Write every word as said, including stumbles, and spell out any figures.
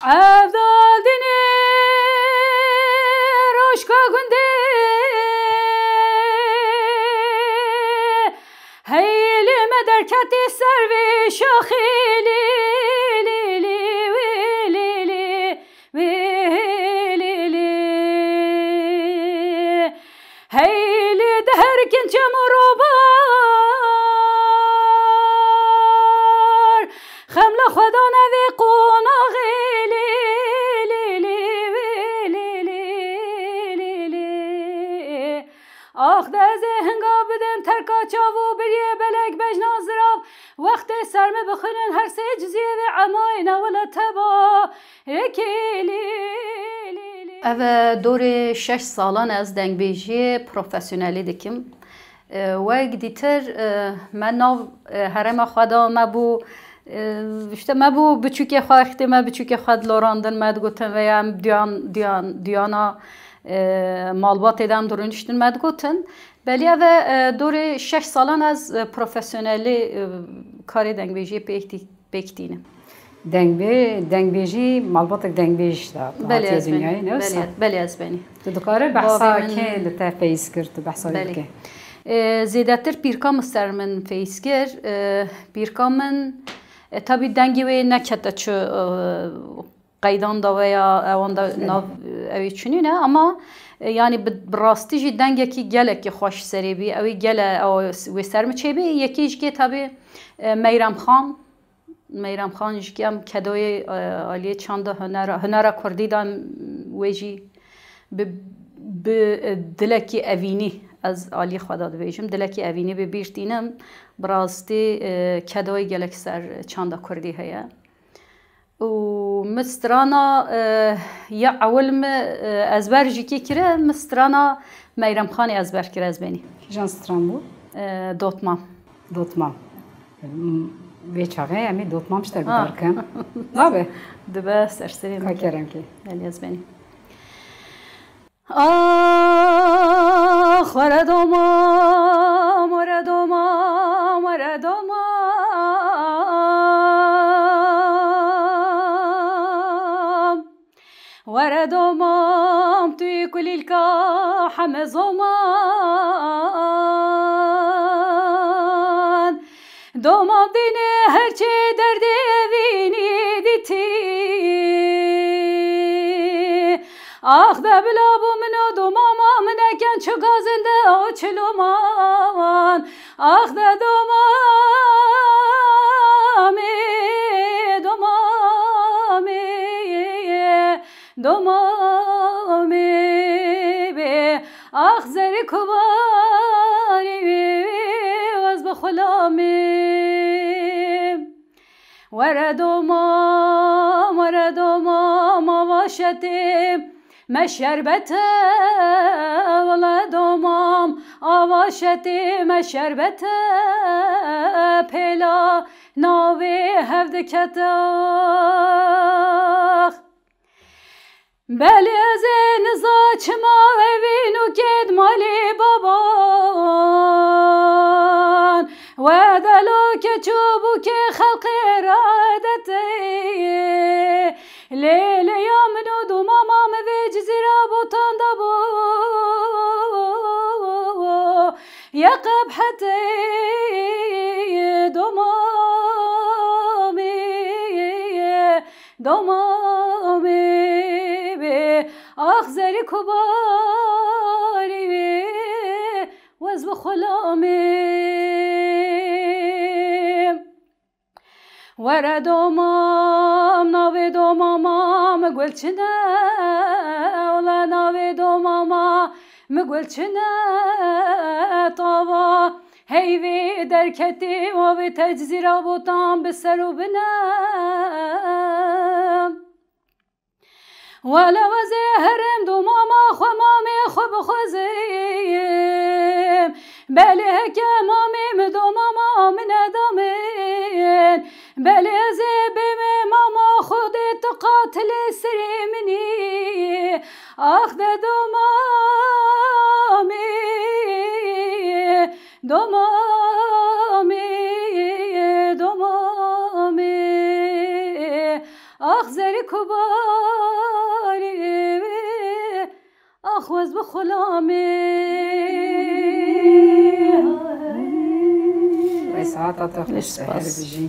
Evdal dinê roşka gundê, heylê me derketî ser vê şaxê, lî, lî, lî, wî, lî, lî, wî, lî, lî. Heylê di her kin çem û robar, xem li xwe dane vê qonaxê, lî, lî, lî, wî, lî, lî, lî, lî. Ax de ez ê hinga bidim terka çav û biriyê belek bejna zirav, wextê ser min bixwînin her sê ciziyê vê emayê ne wele teba. Ev e dorê şeş salan ez dengbêjiyê profesyonelî dikim. E, wek dîtir, e, me nav, e, herêma xwe de me bû, e, işte me bû biçûkê xwe, wextê me biçûkê xwe dilorandin, me digotin veya em duyan, duyan, duyana, e, malbatê de em dirûniştin, me digotin. Belê ev e, e, dorê şeş salan ez, e, profesyonelî, e, karê dengbêjiyê pêk tî-, pêk tînim. Dengbê-, dengbêjî malbatek dengbêj de Belê hatiye ez benî. dinyayê, ne wisa? Belê, belê ez benî. Tu dikare behsa Bavê min kê li te feyz kir, tu behsa wê Belê. bike? E, zêdetir pîrka min ser min feyz kir. E, pîrka min, e, tabî dengê wê nekete çi, e, qeydan de veya ewan de Belê. nav, ew ê çinî ne, ama, e, yani bi, bi rastî jî dengekî gelekî xweş serê bî. Ew ê gele, ew wê ser mi çêbî. Yekî jikê tabî, e, Meyrem Xan. Meyrem Xan jikê em kedoyê, e, aliyê çanda hunera, hunera kurdî de em wê jî bi, bi, e, dilekî evînî ez aliyê xwe de dibêjim. Dilekî evînî bi bîr tînim. Bi rastî, e, kedoyê gelek ser çanda kurdî heye. Û min strana, e, ya ewil min, e, ezber jî kê kire, min strana Meyrem Xanê ezber kire ez benî. Kîjan stran bû? E, Dotmam. Dotmam. M-, vê çaxê em ê Dotmam ji te Ha. guhdar kim. Nabe? Dibe ser serê Ka min. kerem kê. Belê ez benî. Ax, were domam, were domam, were domam. Were domam, tu yî kulîlka heme zoman. Domam dînê her çê derdê vînî dîtî. Ax de bila bû min û domama min eken çi gazinde û çi loman. Ax de domamê, domamê, domamê bê. Ax zerî kubarî wê, wê, wez bi xulamê. Were domam, were domam, ava şetê me şerbet e, wele domam, ava şetê me şerbet e, pêla navê hev dikete. Belê ez ê niza çima evîn û kêd malê baban. We delo keç û bûkê xelqê radetê. Lê lê ya min û domama min vê cizîra botan de bû. Ye qebhetê domamê. Domamê bê, ax zerî kubarî wê, wez bi xulamê. Were domam, navê domama mi gul çine, wele navê domama mi gul çine, tava. Heyvê derketî, wavê teczîra botan bi ser û bine. Wele wezê herêm domama xwe mamê xwe bixwezim. Belê heke mamê min domama min e damin. Belê ez ê bêmê mama Xwedê tu qatilê serê min î. Ax de domamê, domamê, domamê. Ax zerî kuba Axwez bi xulamê. Wê saeta te xweş be, her bijî.